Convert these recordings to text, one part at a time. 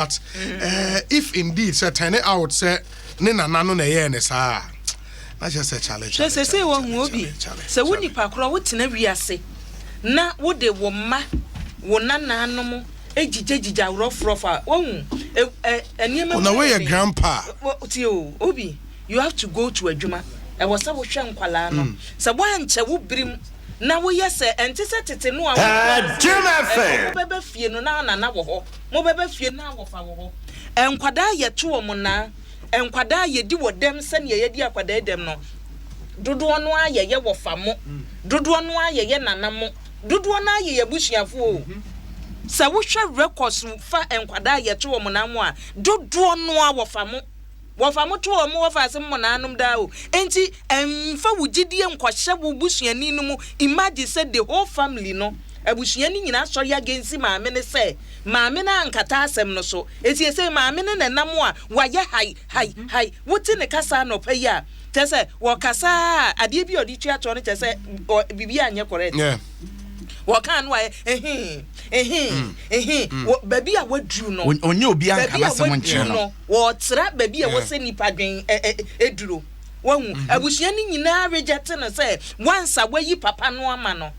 But if indeed sɛ turn it out sɛ ne nana no na ɛyɛɛ ne saa a, na kyerɛ sɛ chale Hwɛ chale sɛsei chale wahu chale obi chale chale sɛ wo chale. nipa korɔ wo tena wiase na wo de wo mma wo nananom gyigyagyigyɛ rɔfrɔf a wahu ɛ ɛ nneɛma Oh, mu na ayɛ woyɛ den. grandpa. Tie o Obi, you have to go to adwuma, ɛwɔ sɛ wohwɛ nkwadaa no, sɛ woankyɛ wo birim na woyɛ sɛ ɛnte sɛ tete no a wokura Jim sɛ FM. mobɛba fie no na nana wɔ hɔ, mobɛba fie no na wɔfa wɔ hɔ. Nkwadaa yɛto wɔn naa, nkwadaa yɛdi wɔ dɛm sɛnea yɛdi akwadaa dɛm no, dodoɔ no ara yɛyɛ wɔfa mo, dodoɔ no ara yɛyɛ nana mo, dodoɔ no ara yɛ abusuafoɔ o. Sɛ wohwɛ records fa nkwadaa yɛto wɔn naa mu a, dodoɔ no ara wɔfa mo. Wɔfa mo to wɔn wɔfa ase mo nananom daa o. Enti ɛmfa wo gyidie nkɔhyɛ wo busuani no mu. Imagine sɛ the whole family no, abusua no nyinaa sɔre against maame no sɛ maame no ankata asɛm no so. Enti ɛsɛ maame no na ɛnam a wayɛ hai hai hai. Wote ne kasa anɔpa yi a, kyerɛ sɛ wɔkasa a adeɛ bi a ɔde tua toɔ no kyerɛ sɛ biribi anyɛ correct. Wɔka no ayɛ ehe ehe ehe wɔ baabi a waduru no. Ɔnyɛ obi anka Baabi a n'asɛm waduru nkyerɛ no. no, wɔtra baabi a ɛwɔ sɛ nipa dwen ɛ ɛ eduro. Wahu abusua no nyinaa reject no sɛ once a wayi papa no ama no,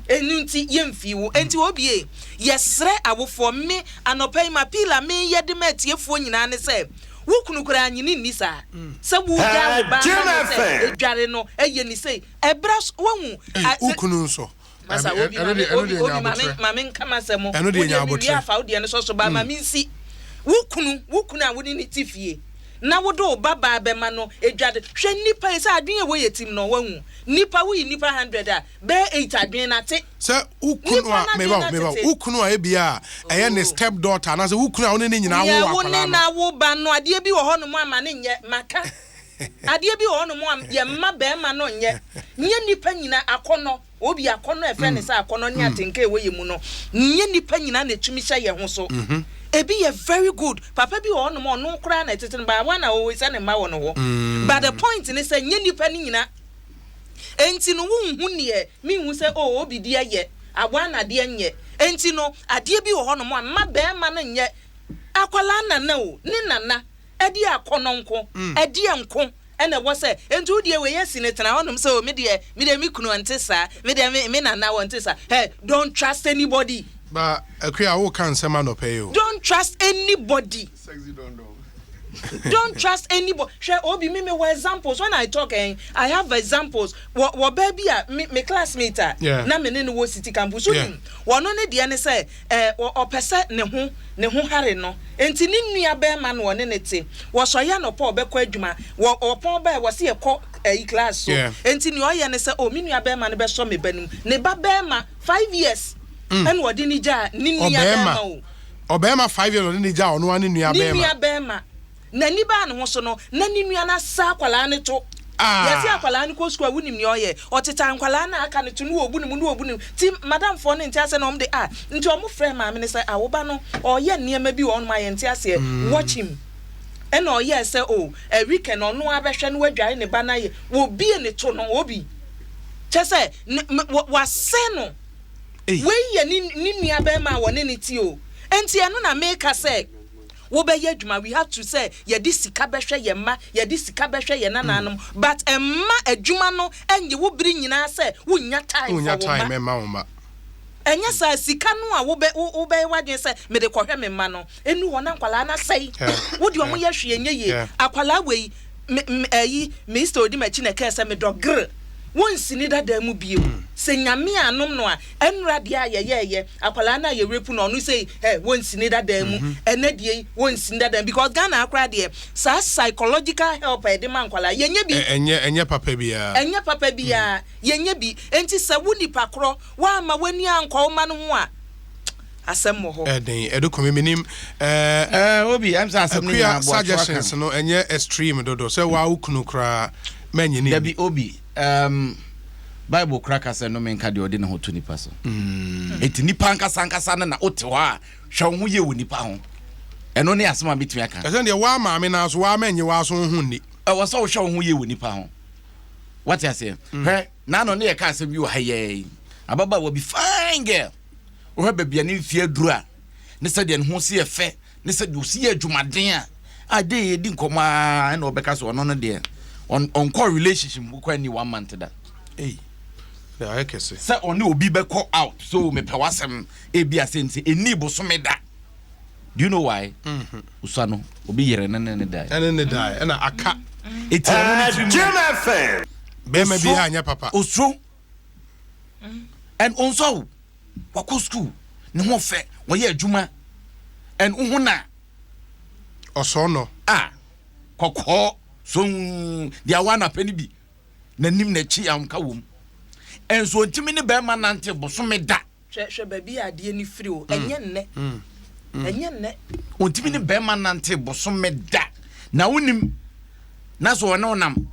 ɛnu nti yɛmfii wo. Nti obie yɛsrɛ awofoɔ, me anɔpa yi ma appeal a meyɛ de ma atiefoɔ nyinaa ne sɛ wo kunu koraa nyini nni saa sɛ wogyaa wo ba Jim ama no sɛ FM. edware no ɛyɛ ne sei ɛbrɛ so wahu Ei, wo kunu nso. Masa Ɛno obi maame deɛ ɛno obi deɛ obi nya maame abotrɛ. maame nka masɛm. Ɛno deɛ wo nya deɛ mewie abotrɛ. afa wo deɛ no sɔ so ba maame nsi wo kunu, wo kunu a wo ne ne te fie na wode wo ba baa bɛma no edwade. Hwɛ nipa yi sɛ adwene a ɛwɔ yɛ tim no, wahu nipa woyi nipa 100 a bɛyɛ 8 adwene na te. Sɛ wo kunu Nipa a n'adwene meba na wo meba tete. wo kunu a ebia a ɛyɛ ne step daughter anaasɛ wo kunu a wo ne ne nyinaa Nea wo wo ne akwadaa no. na wo ba no, adeɛ bi wɔ hɔnom ama ne nyɛ maka, adeɛ bi wɔ hɔnom a yɛ mma bɛrima no nyɛ. Nyɛ nipa nyinaa akɔnɔ obi akɔnɔ ɛfrɛ ne sɛ akɔnɔ ne atenka ɛwɔ yɛ mu no, nyɛ nipa nyinaa na etumi hyɛ yɛn ho so. Ebi yɛ very good papa bi wɔ hɔnom a ɔno koraa na ɛtete no baawa na ɔwɔ sɛ ne mma wɔ no hɔ, but the point ne sɛ nyɛ nipa ne nyinaa. Enti no wonhu neɛ menhu sɛ o obi deɛ yɛ awa na adeɛ nyɛ. Enti no adeɛ bi wɔ hɔnom a mma bɛrima no nyɛ. Akwalaa nana o ne nana ɛde akɔnɔ nko ɛdeɛ nko ɛna ɛwɔ sɛ enti wo deɛ wei asi ne tena hɔnom sɛ o me deɛ me kunu ɔnte saa, me deɛ me nana wɔnte saa. Hey, don't trust anybody. Ba Akua, woka nsɛm anɔpɛ yi o. Don't trust anybody. Don't trust anybody. Hwɛ obi, me wɔ examples. When I talk, I have examples wɔ baa bi a me classmate a na me ne no wɔ city campus so nim wɔno ne deɛ ne sɛ ɔpɛ sɛ ne ho hare no, nti ne nua bɛrima no ɔne ne te. Wɔsɔre anɔpɔ ɔbɛkɔ adwuma, wɔ ɔpɔn bɛɛ wɔsi ɛkɔ ɛyi class so. Nti nea ɔyɛ ne sɛ o me nua bɛrima no bɛsɔ me ba no mu, ne ba bɛrima 5 years ɛna ɔde ne gya ne nua bɛrima o. Ɔbɛrima 5 years ɔde ne gya ɔno ara ne nua ne bɛrima. Nua bɛrima n'ani baa ne ho so no na ne nua no asa akwadaa no to. Yɛsi akwadaa no kɔ sukuu a, wunim nea ɔyɛ, ɔteta nkwadaa no aka no to ne wɔbu ne mu ne wɔbu ne mu ti. Madamfoɔ no nte aseɛ na wɔn de a nti wɔn frɛ maame no sɛ awoba no ɔyɛ nneɛma bi wɔ hɔnom a yɛnte aseɛ. Watch him. Ɛna ɔyɛ sɛ o ɛ weekend ɔno abɛhwɛ no wadware ne ba no ayɛ wɔbie ne to no obi kyɛ sɛ ne wɔ wasɛ no. Ei. Wei yɛ ne nua bɛrima a wɔne ne ti o. Nti ɛno na meka sɛ wobɛyɛ adwuma, we have to sɛ yɛde sika bɛhwɛ yɛn mma, yɛde sika bɛhwɛ yɛn nananom, but ɛmma adwuma no ɛnyɛ wo bere nyinaa sɛ wonya time for wonya wo time mma. Ɛma wo mma. Ɛnyɛ saa sika no a wobɛ wobɛyɛ w'adwene sɛ mede kɔhwɛ me mma no ɛnu hɔ na nkwalaa no asɛe. Wode ɔmo yɛ hwee nyɛ yie. Akwalaa wei me me ɛyi Mr odi m'akyi na ɛkɛɛ sɛ medɔ gere wonsi ne dada mu bio sɛ Nyame anom no a ɛnura deɛ a yɛyɛɛyɛ akwalaa no a yɛrepu no ɔno sɛ ɛ wonsi ne dada mu ɛnɛ deɛ yi wonsi ne dada mu because Ghana akora deɛ saa psychological help a yɛde ma nkwalaa yɛnyɛ bi. Ɛnyɛ papa biara. Ɛnyɛ papa biara, yɛnyɛ bi. Nti sɛ wo nipa korɔ woama w'ani ankɔ wo ma no ho a, asɛm wɔ hɔ. Ɛden ɛde kɔmi menim Obi ɛm sɛ asɛm no Akua nyinaa boato aka. Suggestions no ɛnyɛ extreme dodo sɛ waa wo kunu koraa mɛnyɛ ne. Dabi obi, Bible kora ka sɛ nnome nka deɛ ɔde ne ho to nipa so. Enti nipa ankasa ankasa no na wote hɔ a hwɛ wo ho yie wɔ nipa ho. Ɛno ne asɛm a metumi aka. Ɛsɛ deɛ waa maame naa so waa mɛnyɛ waa so ho nni. Ɛwɔ sɛ wohwɛ wo ho yie wɔ nipa ho, wate aseɛ? Hwɛ, naano ne yɛka asɛm bi wɔ ha yɛi, ababaawa bi, fine girl, wohwɛ baabi a ne mfie aduru a ne sɛdeɛ ne ho si yɛ fɛ. Ne sɛ deɛ ɔsi yɛ adwumaden a a de yɛdi nkɔmmɔ a, ɛna ɔbɛka sɛ ɔno no deɛ ɔnkɔ relationship mu kɔ ani one month da. Ei, de ayɛ kɛse. Sɛ ɔne obi bɛkɔ out so mepɛ w'asɛm ebi asɛ nti ɛni bosome da. Do you know why? Osua no obi yere ne da. Ɛne ne da ɛna aka. Eti ɔno ne tirim Jim FM. Bɛrima bi anyɛ papa. Osuro and ɔnsɔ wo, wakɔ school, ne ho fɛ, wɔyɛ adwuma and wohu na ɔsɔɔ no. A kɔkɔɔ so deɛ awa anapɛ no bi n'anim n'akyi ahomka wɔ mu, ɛnso ntumi ne bɛrima nante bosome da. Hwɛ, hwɛ baabi a adeɛ no firi o. Ɛnyɛ nnɛ, ɛnyɛ nnɛ. Ɔntumi ne bɛrima nante bosome da na wonim na so ɔne wonam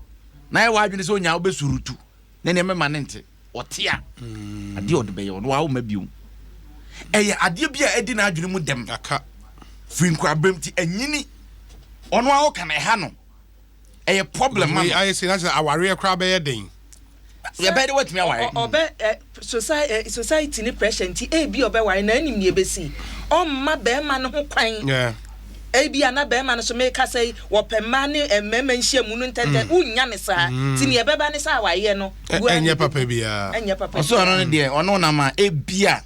na yɛ w'adwene sɛ onya wobɛsurutu na nneɛma ma ne nte ɔte a, adeɛ a ɔde bɛyɛ ɔno wa woma bio, ɛyɛ adeɛ bi a ɛdi n'adwene mu dɛm aka firi nkorabɛm ti anyini. Ɔno a ɔka na ɛha no ɛyɛ problem ma wei no. Ayɛ sɛ na kyerɛ awareɛ koraa bɛyɛ den. Yɛbɛyɛ de watumi aware. Ɔbɛ society ne pressure nti ebi ɔbɛware na anim nea ebesi ɔmma bɛrima no ho kwan. Ebi a na bɛrima no so meka sɛ wɔpɛ mmaa ne mmarima nhyia mu no ntɛntɛn, wonya ne saa ti nea ɛbɛba ne sɛ awareɛ no ɛnyɛ papa biara. Ɛnyɛ papa. Ɔsɛ ɔno no deɛ ɔno nam a ebia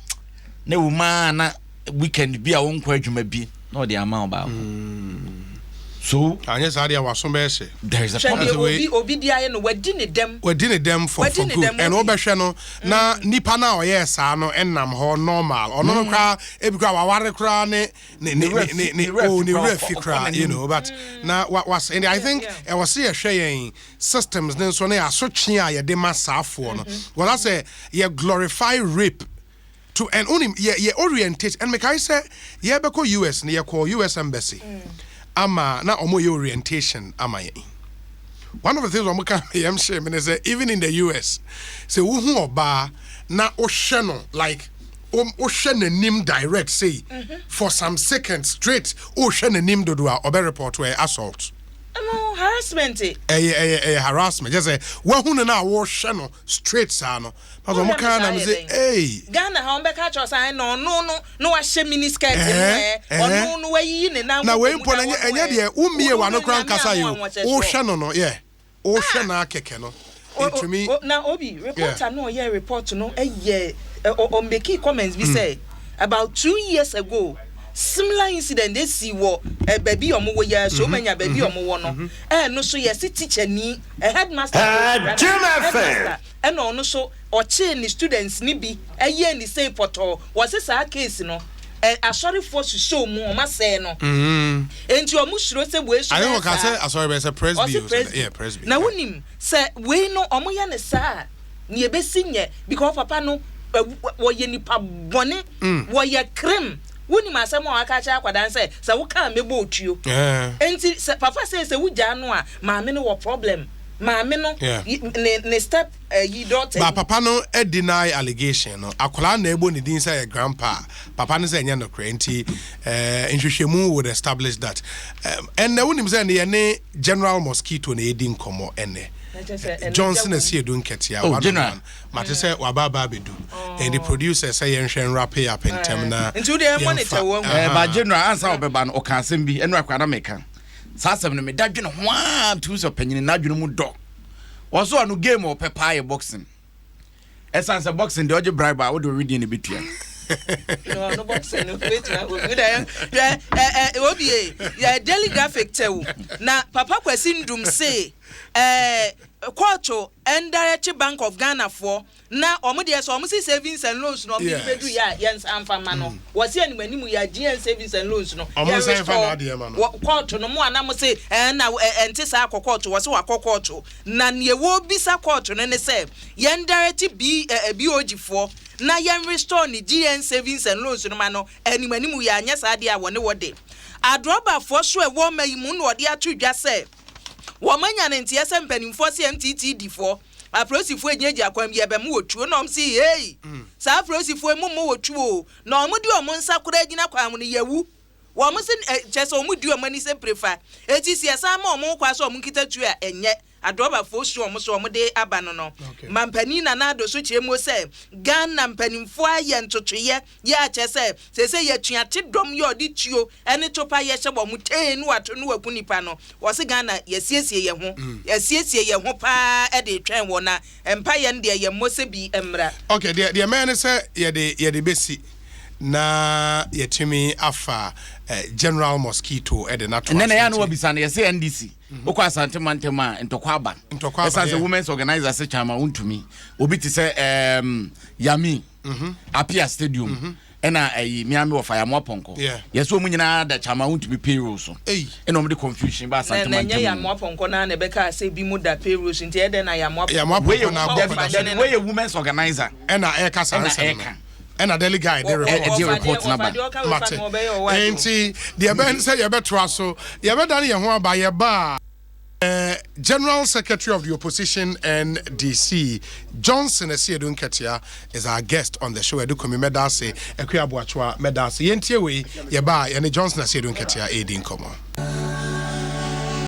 na ewu maa na weekend bi a wɔnkɔ adwuma bi na ɔde ama wo baako so. Anyɛ saa deɛ waso bɛyɛ hyɛ. There is a hwɛ problem. Deɛ obi di ayɛ no, wadi ne dɛm. Wadi ne dɛm for Wadi for ne good dɛm, ɛna obi. Wobɛhwɛ no na nipa no a ɔyɛɛ saa no ɛnam hɔ normal, ɔno no koraa ebi koraa waware koraa ne werɛ fi- ne ne werɛ oh fi ne koraa, werɛ fi ɔkɔ koraa n'anim. But na wa was and I think ɛwɔ sɛ yɛhwɛ yɛn systems ne nso ne asotwe a yɛde ma saafoɔ no wɔla sɛ yɛ glorify rape to and only yɛ orientate. And mekae sɛ yɛbɛkɔ US no, yɛkɔ US Embassy ama na ɔmo yɛ orientation ama yɛn. One of the things ɔmo ka yɛm hyɛ me ne sɛ even in the US, sɛ wohu ɔbaa na wohwɛ no like wohwɛ n'anim direct say for some seconds straight, wohwɛ n'anim dodo a, ɔbɛ report ɛyɛ assault. Ɛno harassment. Ɛyɛ harassment, kyɛ sɛ woahu no na a wohwɛ no straight saa no na ɔmo Wohwɛ ka me na saa me yɛ sɛ dɛn? ei. Ghana ha wɔn bɛka kyerɛ sɛ na ɔno no na wahyɛ mini skirt no. Ɛhɛ. Ɔno no wayiyi ne nan Na kɔkɔ wei mu mpo no na ɛnyɛ wɔn ɛnyɛ deɛ wommie wo- w'ano wo- koraa nyame nkasa yi ano o. a wɔhyɛ Wohwɛ no yɛ wohwɛ no akɛkɛ no ɛtumi. Na obi reporter no ɔyɛ report no ɛyɛ ɔ make comments bi sɛ about 2 years ago similar incident esi wɔ baabi a ɔmo wɔ yɛ so manya baabi a ɔmo wɔ no ɛno so yɛsi teacher ni headmaster. Jim FM. Headmaster ɛna ɔno so ɔkyee ne students ni bi ɛyɛ ne sei pɔtɔɔ. Wɔsi saa case no asɔrefoɔ hyehyɛ mu ɔmo asɛɛ no nti ɔmo suro sɛ wei so ayɛ bɛyɛ wɔ ka saa. sɛ asɔre bɛ sɛ presby Ɔsi o sɛ presby. Yeah, presby. Na wonim sɛ wei no ɔmo yɛ ne saa nea ebesi nyɛ because papa no wɔyɛ nipa bɔne, wɔyɛ krim. Wonim asɛm a waka kyerɛ akwadaa no sɛ wokaa mɛbɔ otuo. Nti sɛ papa sɛ wogyaa no a, maame no wɔ problem, maame no ne step yi daughter. Ba papa no deny allegation no. Akwadaa na ɛbɔ ne din sɛ yɛ grandpa a, papa no sɛ ɛnyɛ nokorɛ nti nhwehwɛmu would establish that. Ɛnnɛ wonim sɛ ne yɛne General Mosquito na yɛdi nkɔmmɔ ɛnnɛ. Na kyerɛ sɛ ɛno Johnson gya wɔ Asiedu Nketea. Oh, One on General. one. Mate sɛ waba aba abɛdu and the producer sɛ yɛnhwɛ nwrape up ntɛm na Nti wo deɛ monitor yɛmfa. wɔn. Ba general ansa ɔbɛba no, ɔka asɛm bi ɛno akora na meka saa asɛm no meda dwene ho a tumi sɛ ɔpanyini n'adwene mu dɔ. Ɔso ɔno game a ɔpɛ paa yɛ boxing, ɛsiane sɛ boxing deɛ ɔgye bribe a wode ɔwedie ne bɛtua. No boxing no wait na obi da yɛ ɛ ɛ obi yɛ Daily Graphic tɛw na Papa Kwesi Ndum se kɔɔto ɛndarekye Bank of Ghana foɔ na ɔmo deɛ sɛ ɔmo si savings and loans no ɔmo de bɛdu yɛ a yɛn nsa nfa ma no. Wɔsi anim anim yɛ GN Savings and Loans no. Ɔmo yɛn nsa nfa restore n'adeɛ ma no. Kɔɔto no mo anam se na ɛnte saa akɔ kɔɔto. Wɔsi wakɔ kɔɔto na nea wɔbisa kɔɔto no ne sɛ yɛn direct b ɛ BOG foɔ na yɛn restore ne GN Savings and Loans no ma no anim anim yɛ. Anyɛ saa deɛ a wɔne wɔde adrɔbafoɔ so ɛwɔ ɔma yi mu na ɔde ato dwa sɛ wɔn anya ne nteɛ sɛ mpanimfoɔ sɛ MTTD foɔ apolisifoɔ egyinagyina kwan bi ɛbɛn mu wɔ tuo na wɔn si hey, saa apolisifoɔ mu mu wɔ tuo na wɔn de wɔn nsa koraa gyina kwan mu no yɛwu. Wɔn si kyɛ sɛ wɔn di wɔn ani sɛ prefa eti si ɛsan ma wɔn kɔ so wɔn kita tuo a ɛnyɛ. Adrɔbafoɔ su wɔn so wɔn de aba no no. Mampanin Nana Addo so kyerɛ mu sɛ Ghana mpanimfoɔ ayɛ ntotoeɛ yɛ akyerɛ sɛ seesei yɛatuate dɔm yɛ ɔde tuo ne topa yɛ hyɛ wɔn tee ne wato ne waku nipa no. Wɔse Ghana yɛasiesie yɛn ho, yɛasiesie yɛn ho paa de retwɛn wɔn na mpaeɛ no deɛ yɛmmɔ sɛ bi mmra. Ok, deɛ deɛ mɛyɛ ne sɛ yɛde yɛde bɛsi na yɛatumi afa General Mosquito de no atoa Ɛnɛ na so ɛyɛ a na nti. wabisa no yɛsɛ NDC wokɔ Asante mantam a ntɔkwa aba Ntɔkwa aba, ɛsiane sɛ yeah. women's organizer se Kyama wontumi obi te sɛ um, Yami Apia Stadium ɛna ɛyi Miami wɔ Fayamoa Pɔnkɔ Yeah. yɛsɛ wɔn nyinaa da Kyama wontumi payroll so Ei. ɛna wɔn de confusion ba Na Asante na ɛnyɛ mantam mu. Yamoa Pɔnkɔ no ara na ɛbɛkaa sɛ ebi mu da payroll so nti ɛyɛ dɛn na Yamoa Pɔnkɔ Yamoa Wei Pɔnkɔ yɛ na abɔ dabi kɔda so. dabi wei yɛ women's organizer Ɛna ɛka saa ɛna nsɛm no. ɛka. Ɛna Daily Guide de report. ɛde report no aba. Mate. Enti deɛ ɛbɛyɛ ne sɛ yɛbɛtoa so. Yɛbɛdane yɛn ho aba. Yɛba a, eh, General Secretary of the Opposition NDC, Johnson Asiedu Nketia is our guest on the show. Adu Kumi mɛda ase, Akua Aboakyewa mɛda ase. Yɛntie wei, yɛba a, yɛne Johnson Asiedu Nketia ɛredi nkɔmmɔ.